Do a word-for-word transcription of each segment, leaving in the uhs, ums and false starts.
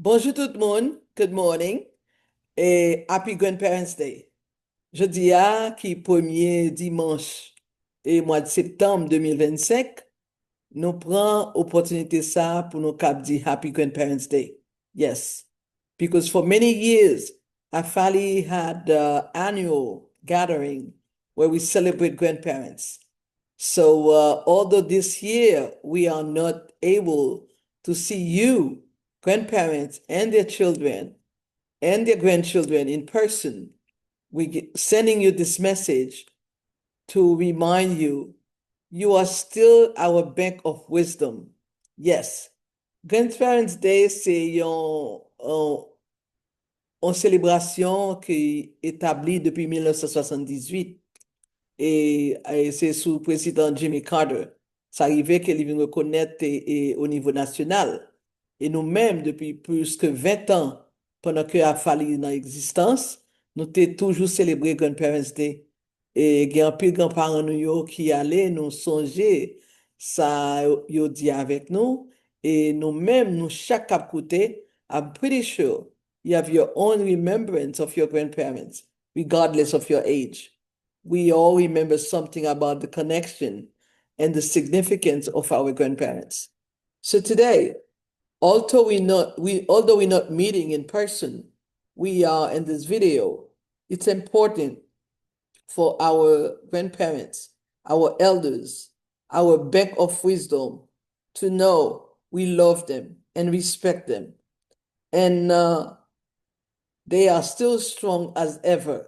Bonjou tout moun, good morning, e Happy Grandparents' Day. Jodi a, ki premye dimanch e mwa septanm de mil vennsenk, nou pran opòtinite sa pou nou kab di Happy Grandparents' Day. Yes, because for many years, Afali had the annual gathering where we celebrate grandparents. So, uh, although this year we are not able to see you, grandparents and their children and their grandchildren in person, we sending you this message to remind you, you are still our bank of wisdom. Yes, Grandparents' Day se yon, yon, yon selebrasyon ki etabli depi mil nèf san swasanndizwit. E, e se sou prezidan Jimmy Carter. Sa rive ke li vin rekonèt e, e o nivo nasyonal. E nou menm, depi plis ke ven an, pandan ke Afali nan egzistans, nou te toujou selebre Grandparents' Day. E gen anpil granparan nou yo ki ale, nou sonje sa yo, yo di avèk nou, e nou menm, nou chak k ap koute, I'm pretty sure you have your own remembrance of your grandparents, regardless of your age. We all remember something about the connection and the significance of our grandparents. So today, although we not we although we're not meeting in person, we are in this video. It's important for our grandparents, our elders, our bank of wisdom to know we love them and respect them. And uh, they are still strong as ever.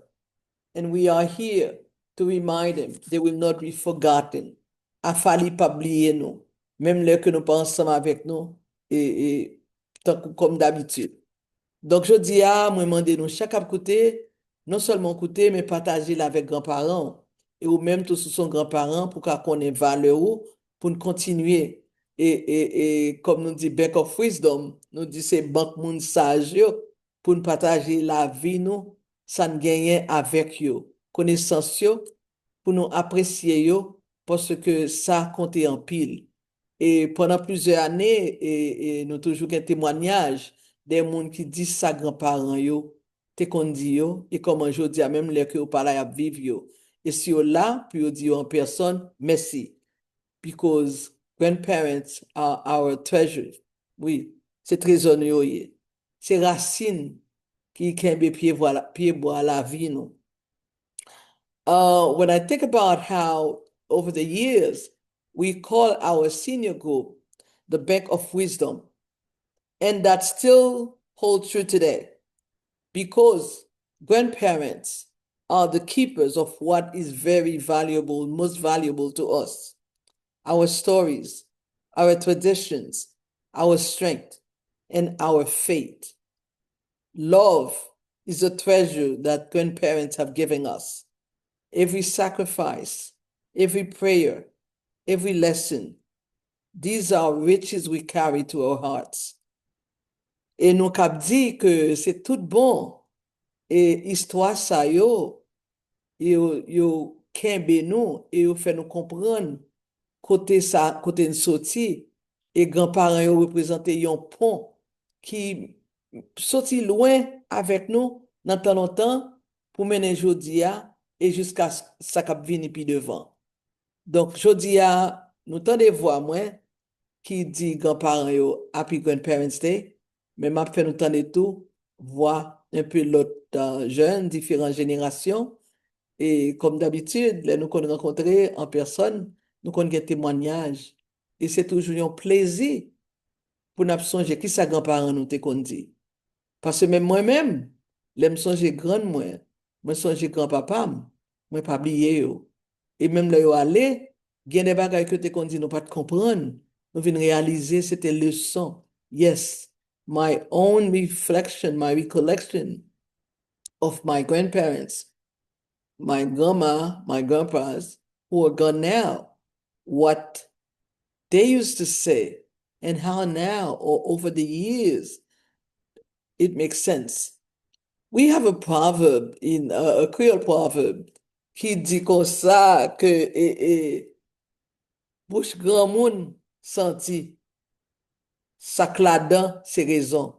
And we are here to remind them they will not be forgotten. Afali p ap bliye nou, menm lè ke nou pa ansanm avèk nou, e, e tankou kòm dabitid. Donk, jodi a, mwen mande nou chak ap koute, non sèlman koute, men pataje l avèk granparan w. E ou menm tou, si w se yon granparan, pou w ka konnen valè ou, pou n kontinye. E, e, e, kòm nou di, bank of wisdom, nou di se bank moun saj yo, pou n pataje lavi nou, sa n genyen avèk yo, konesans yo, pou nou apresye yo, paske sa konte anpil. E pandan plizyè ane, e, e nou toujou gen temwanyaj de moun ki di sa granparan yo te konn di yo, e kòman jodi a, menm lè ke yo pa la, y ap viv yo. E si yo la, pou yo di yo an pèsòn, mèsi. Because grandparents are our treasure. Wi, se trezò nou yo ye. Se rasin ki kenbe pye vwa la, pye bwa lavi nou. Uh, when I think about how over the years we call our senior group the bank of wisdom, and that still holds true today, because grandparents are the keepers of what is very valuable, most valuable to us, our stories, our traditions, our strength, and our faith. Love is a treasure that grandparents have given us. Every sacrifice, every prayer, every lesson, these are riches we carry to our hearts. E nou kab di ke se tout bon, e istwa sa yo, yo, yo kenbe nou, e yo fè nou konprann kote sa, kote n soti, e granparan yo reprezante yon pon ki soti lwen avèk nou nan tan lontan pou mennen jodi a e jiska s-, sa k ap vini pi devan. Donk, jodi a, nou tande vwa mwen ki di granparan yo Happy Grandparents' Day, men m ap fè nou tande tou vwa enpe lòt, uh, jèn, diferan jenerasyon. E kòm dabitid, lè nou konn rankontre an pèsòn, nou konn gen temwanyaj. E se toujou yon plezi pou n ap sonje kisa granparan nou te konn di. Paske menm mwen menm, lè m sonje grann mwen, mwen sonje granpapa m, mwen pa bliye yo. E menm lè yo ale, gen de bagay ke yo te konn di nou pa t konprann, nou vin reyalize se te leson. Yes, my own reflection, my recollection of my grandparents, my grandma, my grandpas who are gone now, what they used to say and how now or over the years it makes sense. We have a proverb in uh, a Creole proverb ki di konsa ke e, e, bouch granmoun santi sa k ladan se rezon.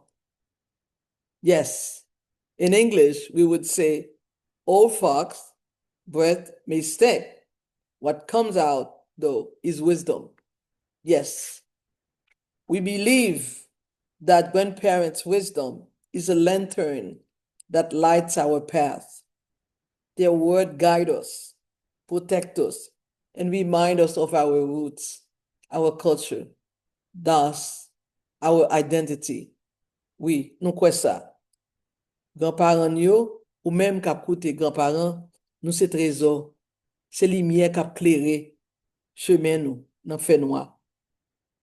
Yes. In English, we would say, "Old fox, breath may stink. What comes out, though, is wisdom." Yes. We believe that grandparents' wisdom is a lantern that lights our path. Their word guide us, protect us, and remind us of our roots, our culture, thus our identity. Wi, nou kwè sa. Granparan n yo, ou menm k ap koute granparan, nou se trezò, se limyè k ap klere chemen nou nan fènwa.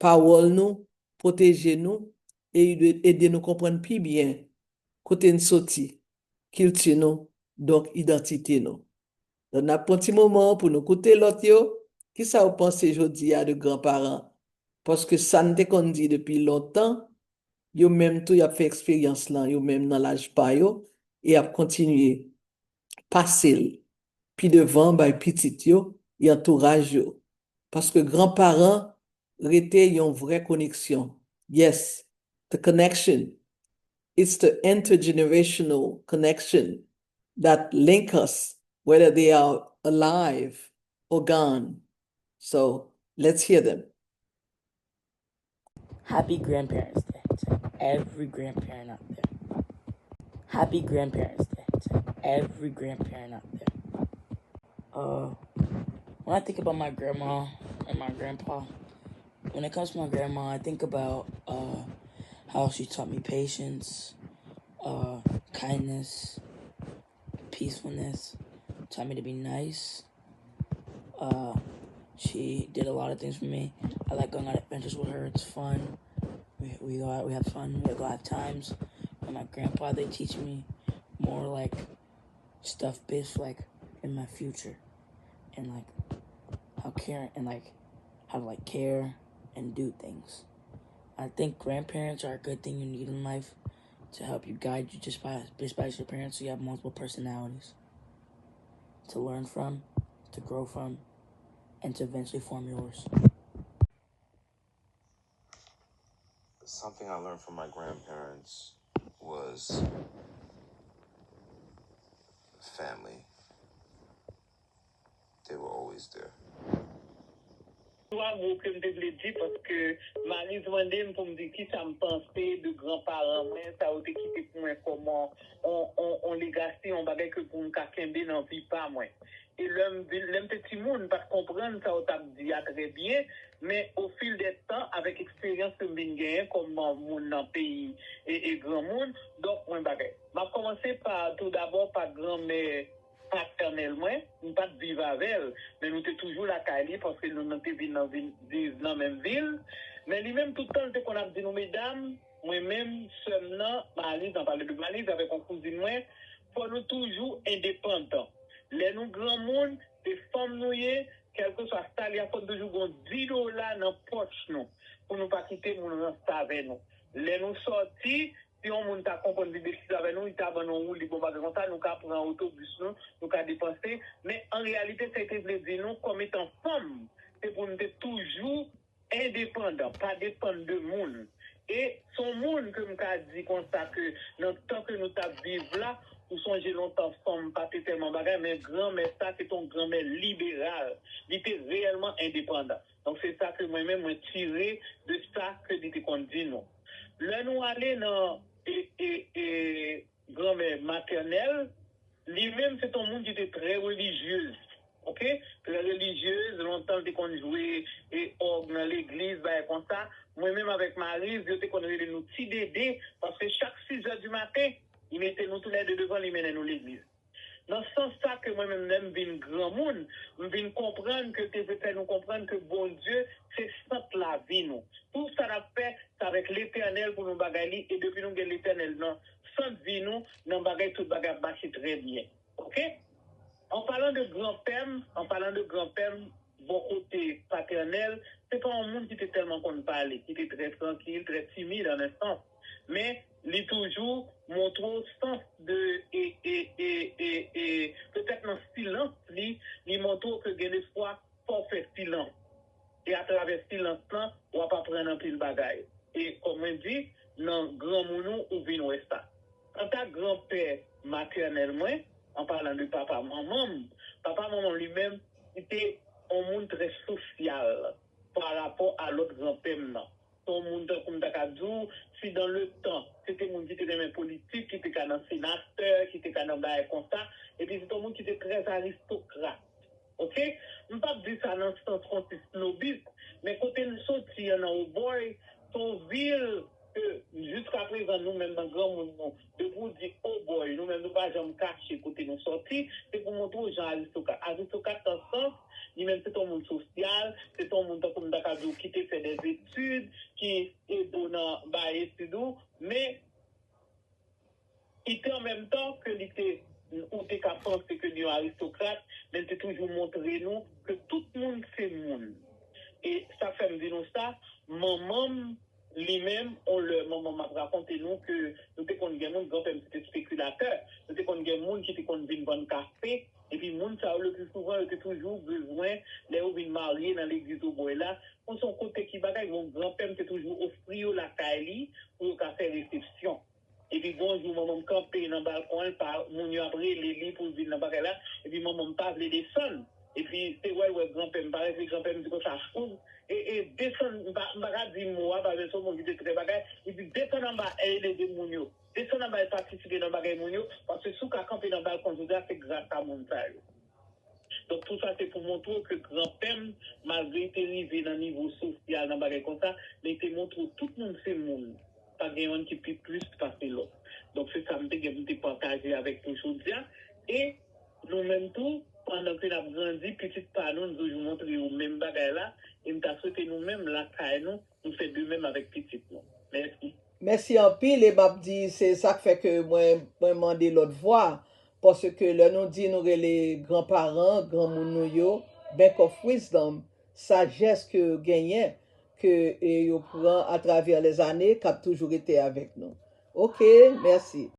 Pawòl nou pwoteje nou e ede nou konprann pi byen kote n soti, kilti nou, donk idantite nou. Donk, n ap pran ti moman pou nou koute lòt yo. Kisa w panse jodi a de granparan? Paske sa n te konn di depi lontan, yo menm tou y ap fè eksperyans lan, yo menm nan laj pa yo, e y ap kontinye pase l pi devan bay pitit yo e antouraj yo. Paske granparan rete yon vrè koneksyon. Yes, the connection. It's the intergenerational connection that link us, whether they are alive or gone. So let's hear them. Happy Grandparents' Day to every grandparent out there. Happy Grandparents' Day to every grandparent out there. Uh, when I think about my grandma and my grandpa, when it comes to my grandma, I think about uh, how she taught me patience, uh, kindness, peacefulness, taught me to be nice. Uh, she did a lot of things for me. I like going on adventures with her. It's fun. We, we go out, we have fun. We go have times. And my grandpa, they teach me more like stuff based like in my future, and like how care and like how to like care and do things. I think grandparents are a good thing you need in life to help you guide you just by just by your parents. So you have multiple personalities to learn from, to grow from, and to eventually form yours. Something I learned from my grandparents was family. They were always there. Twa mo ke m te vle di paske Maliz mande m pou m di kisa m panse de granparan mwen, sa yo te kite pou mwen kòman on, on, on legasi, on bagay ke pou m ka kenbe nan vi pa mwen. E lè m vin, lè m te timoun, m pa t konprann sa yo t ap di a trè byen, men au fil des temps, avèk eksperyans ke m vin genyen kòm moun nan peyi e, e granmoun, donk mwen bagay. M ap kòmanse pa, tou dabò, pa granmè patènèl mwen, m pa t viv avè l, men nou te toujou lakay li paske nou, nou te vin nan vin, viv nan menm vil. Men li menm, tout tan, l te konn ap di nou, medam, mwen menm, sè m nan, Maliz, m ap pale de Maliz avèk yon kouzin mwen, fò nou toujou endepandan. Lè nou granmoun, se fanm nou ye, kèlkeswa sa l ye a, fò n toujou gen yon dis dola nan pòch nou, pou nou pa kite moun ranse avè nou. Lè nou sòti, si yon moun ta konprann li betiz avè nou, li ta ban nou woulib, yon bagay konsa, nou ka pran otobis nou, nou ka depanse. Men an reyalite, sa l te vle di nou, kòm etan fanm, se pou nou te toujou endepandan, pa depann de moun. E s on moun ke m ka di konsa ke nan tan ke nou t ap viv la, ou sonje lontan fanm pa te tèlman bagay, men granmè sa se t on granmè liberal. Li te reyèlman endepandan. Donk se sa ke mwen menm mwen tire de sa ke li te konn di nou. Lè nou ale nan e, e, e, granmè matènèl, li menm se t on moun ki te trè relijyez, oke? Trè relijyez, lontan l te konn jwe e òg nan legliz, bagay konsa. Mwen menm avèk Mariz, yo te konn rele nou Ti Dede, paske chak sizè di maten, li mete nou toulède devan, li mennen nou legliz. Nan sans sa ke mwen menm, lè m vin granmoun, m vin konprann ke te vle fè nou konprann ke Bondye se sant lavi nou. Tout sa n ap fè, se avèk Letènèl pou nou bagay li, e depi nou gen Letènèl nan sant vi nou, nan bagay, tout bagay ap mache trè byen. Oke? An palan de granpè m, an palan de granpè m, bò kote patènèl, se pa yon moun ki te tèlman konn pale, ki te trè trankil, trè timid an en sans. Men, li toujou montre w sans de, e, e, e, e, e, petèt nan silans li, li montre w ke gen de fwa, fò w fè silans. E atravè silans lan, w ap aprann anpil bagay. E kòm mwen di, nan granmoun ou, ou vin wè sa. Kanta granpè matènèl mwen, an palan de papa manman m, papa manman m li menm, li te yon moun trè sosyal pa rapò a lòt granpè m nan. Se yon moun tankou m ta ka di w, si dans le temps, se te moun ki te renmen politik, ki te ka nan senatè, ki te ka nan bagay konsa, epi se te yon moun ki te trè aristokrat. Oke? M p ap di sa nan sans konsi snobis, men kote n soti an nan Obòy, se yon vil ke jiskaprezan nou menm nan granmoun nou, depi w di Obòy, nou menm nou pa janm kache kote nou soti, se pou montre w jan aristokrat. Aristokrat nan sans, li menm se te yon moun sosyal, se te yon moun tankou m ta ka di w ki te fè dèzetid, ki ede w nan bay etid ou, men li te an menm tan ke li te, ou te ka panse ke li yon aristokrat, men li te toujou montre nou ke tout moun se moun. E sa k fè m di nou sa, manman m, li menm, on lè manman m ap rakonte nou ke nou te konn gen moun, granpè m se te spekilatè, nou te konn gen moun ki te konn vin vann kafe, epi moun sa yo, le pli souvan, yo te toujou bezwen, lè yo vin marye nan legliz Obòy la, kon se yon kote ki bagay, bon, granpè m te toujou ofri yo lakay li pou yo ka fè resepsyon. Epi gon jou, manman m kanpe nan balkon an, pa, moun yo ap rele li pou l vin nan bagay la, epi manman m pa vle desann. Epi se wè l wè granpè m parèt, epi granpè m di konsa, ou, e, e, desann, m pa, m pa ka di mo a, paske se yon moun ki te trè bagay, li di, desann anba e ede moun yo, desann anba e patisipe nan bagay moun yo, paske si w ka kanpe nan balkon jodi a, se gras a moun sa yo. Donk, tou sa se pou montre w ke granpè m, malgre li te rive nan nivo sosyal, nan bagay konsa, men li te montre w tout moun se moun. Pa gen yonn ki pi plis pase lòt. Donk, se sa m te gen pou m te pataje avèk nou jodi a. E nou menm tou, pandan ke n ap grandi, pitit pa nou, n toujou montre yo menm bagay la. E m ta swete nou menm, lakay nou, nou fè de menm avèk pitit nou. Mèsi. Mèsi anpil, e m ap di, se sa k fè ke mwen, mwen mande lòt vwa, paske lè nou di nou rele granparan, granmoun nou yo, Bank of Wisdom, sajès ke yo genyen, ke, e, yo pran atravè lèzane, k ap toujou rete avèk nou. Oke, mèsi.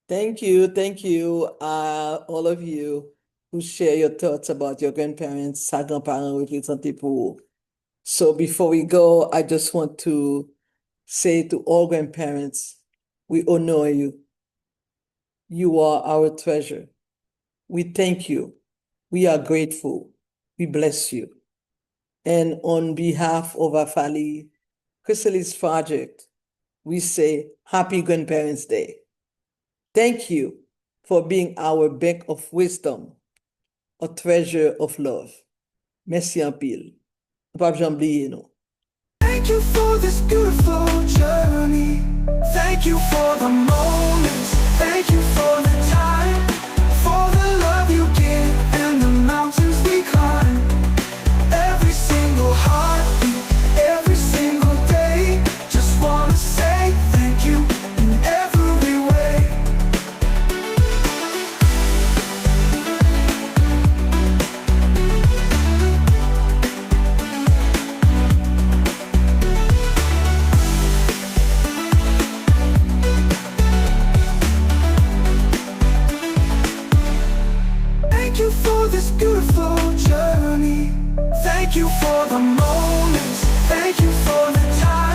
Thank you, thank you, uh, all of you who share your thoughts about your grandparents, sa granparan reprezante pou ou. So before we go, I just want to say to all grandparents, we honor you. You are our treasure. We thank you. We are grateful. We bless you. And on behalf of Afali Chrysalis Project, we say Happy Grandparents' Day. Thank you for being our bank of wisdom, a treasure of love. Mèsi anpil. Nou p ap janm bliye nou. Thank you for this beautiful journey. Thank you for the moments. Thank you for the time. For the love you give and the mountains we climb. Every single heartbeat, every single day. Just wanna say thank you in every way. Thank you for this beautiful journey. Thank you for the moments. Thank you for the time.